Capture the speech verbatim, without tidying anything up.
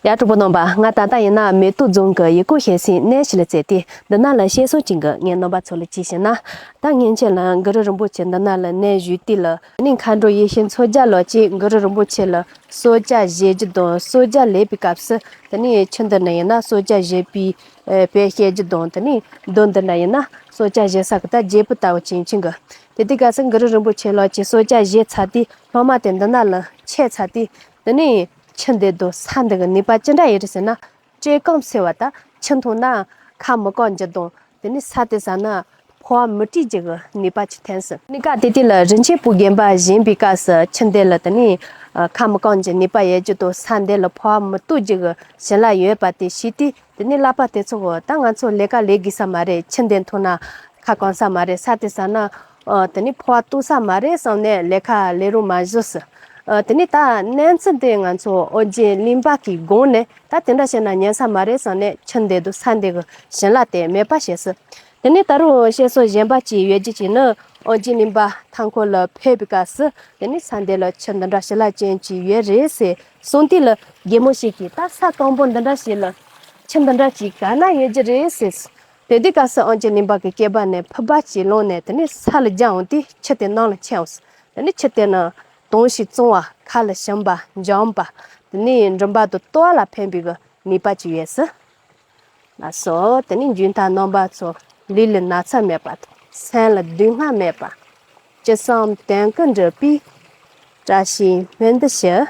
ཡ། གྲོགས་པོ་རྣམ་པ། ང་ད་ལྟ་ཡིན་ན་མེ་ཏོག་རྫོང་གི་ཡུལ་སྐོར་ཞེས་སའི་གནས་ཤིག་ལ་བཙལ་ཏེ། འདི་ན་ལ་བཤད་སྲོལ་ཅན་གྱི་ངའི་རྣམ་པ་ཚོ་ལ་ཅིག་བཤད་ན། ད་སྔོན་ཆད་ལ་གུ་རུ་རིན་པོ་ཆེ་འདི་ན་ལ་གནས་བཞུགས་དུས་ལ། དེ་ནས་མཁའ་འགྲོ་ཡེ་ཤེས་མཚོ་རྒྱལ་ལོ་ཅིག་གུ་རུ་རིན་པོ་ཆེ་ལ་གསོལ་ཇ་བཞེས་རྒྱུ་དང་། གསོལ་ཇ་ལེན་པའི་སྐབས་སུ་དེ་ནས་ཆུ་འདི་ན་ཡིན་ན་གསོལ་ཇ་བཞེས་པའི་ཨེ་དཔེ་བཤད་རྒྱུ་དང་། དེ་ནས་མདོ་འདི་ན་ཡིན་ན་གསོལ་ཇ་བཞེས་ས་གི་ད་རྒྱལ་པོ་ལྟ་བུ་ཅན་ཅན་གྱི། དེ་དུས་སྐབས་སུ་གུ་རུ་རིན་པོ་ཆེ་ལོ་ཅིག་གསོལ་ཇ་བཞེས་ཚར་དུས་སློབ་མ་དེ་འདི་ན་ལ་ཆས་ཚར་དུས། དེ་ནས་ཆུ་འདི་དང་ས་འདི་གི་ནུས་པ་ཅི་འདྲ་ཡོད་རེད་ཟེར་ན། བཀྲེས་སྐོམ་སེལ་བ་དང་། ཆུ་འཐུང་ན་ཁ་མི་སྐོམ་རྒྱུ་དང་། དེ་ནས་ས་དེ་ཟ་ན་ཕོ་བ་མི་བཀྲུས་རྒྱུ་གི་ནུས་པ་ཅིག་ཐོན་སོང་། གནས་སྐབས་དེ་དུས་ལ་རིན་ཆེན་སྤུངས་དགོན་པ་བཞེངས་པའི་སྐབས་སུ་ཆུ་འདི་ལ་དེ་ནས་ཨ་ཁ་མི་སྐོམ་གྱི་ནུས་པ་ཡོད་རྒྱུ་དང་། ས་འདི་ལ་ཕོ་བ་མི་ལྟོགས་རྒྱུ་གི་བྱིན་རླབས་ཡོད་པ་དེ་ཤེས་དུས། དེ་ནས་བསླབ་པ་དེ་ཚོ་གི་ད་ང་ཚོ་ལས་ཀ་ལས་དགོས་ས་མ་རེད། ཆུ་འདི་འཐུང་ན་ཁ་སྐོམ་ས་མ་རེད། ས་དེ་ཟ་ན་ཨ་དེ་ནས་ཕོ་བ་ལྟོགས་ས་མ་རེད་བསམ་ནས་ལས་ཀ་ལས་རོགས་མ་བྱས་སོང་། ཨ་དེ་ནས་ད་གནས་ཚུལ་དེ་ང་ཚོ་ཨོ་རྒྱན་གླིང་པ་གི་དགོངས་ནས། ད་དེ་འདྲ་བྱས་ན་ཉན་ས་མ་རེད་བསམ་ནས་ཆུ་འདི་དང་ས་འདི་གི་བྱིན་རླབས་དེ་མེད་པ་བྱས་སོང་། དེ་ནས་ད་རུང་བཤད་སྲོལ་གཞན་པ་ཅིག་ཡོད་རྒྱུ་ཅིག་ནི། ཨོ་རྒྱན་གླིང་པ་མཐའ་འཁོར་ལ་ཕེབས་པའི་སྐབས་སུ་དེ་ནས་ས་འདི་ལ་ཆུ་འདི་འདྲ་བྱིན་རླབས་ཅན་ཅིག་ཡོད་རེད་ཟེར་གསུངས་དུས་ལ། རྒན་མོ་ཞིག་གིས་ད་ས་སྐམ་པོ་འདི་འདྲ་ཞིག་ལ་ཆུ་འདི་འདྲ་ཅིག་ག་ན་ཡོད་རྒྱུ་རེད་ཟེར། དེ་དུས་སྐབས་སུ་ཨོ་རྒྱན་གླིང་པ་གི་སྐེད་པ་ནས་ཕུར་པ་ཅིག་བླངས་ནས་དེ་ནས་ས་ལ་བརྒྱབ་འོང་དུས་ཆུ་དེ་ནང་ལ་ཆས་འོང་། དེ་ནས་ཆུ་དེ་ནི་དྭངས་ཤིང་གཙང་བ། ཁ་ལ་ཞིམ་པ་འཇམ་པ། དེ་ནས་མགྲིན་པ་དང་ལྟོ་བ་ལ་ཕན་པའི་གི་ནུས་པ་ཅིག་ཡོད་ཟེར། ལགས་སོ། དེ་ནས་འཇོན་ཐང་རྣམ་པ་ཚོ། ལུས་ལ་ན་ཚ་མེད་པ་དང་། སེམས་ལ་སྡུག་བསྔལ་མེད་པ། ཅི་བསམ་དོན་ཀུན་འགྲུབ་པའི་བཀྲ་ཤིས་སྨོན་འདུན་ཞུ།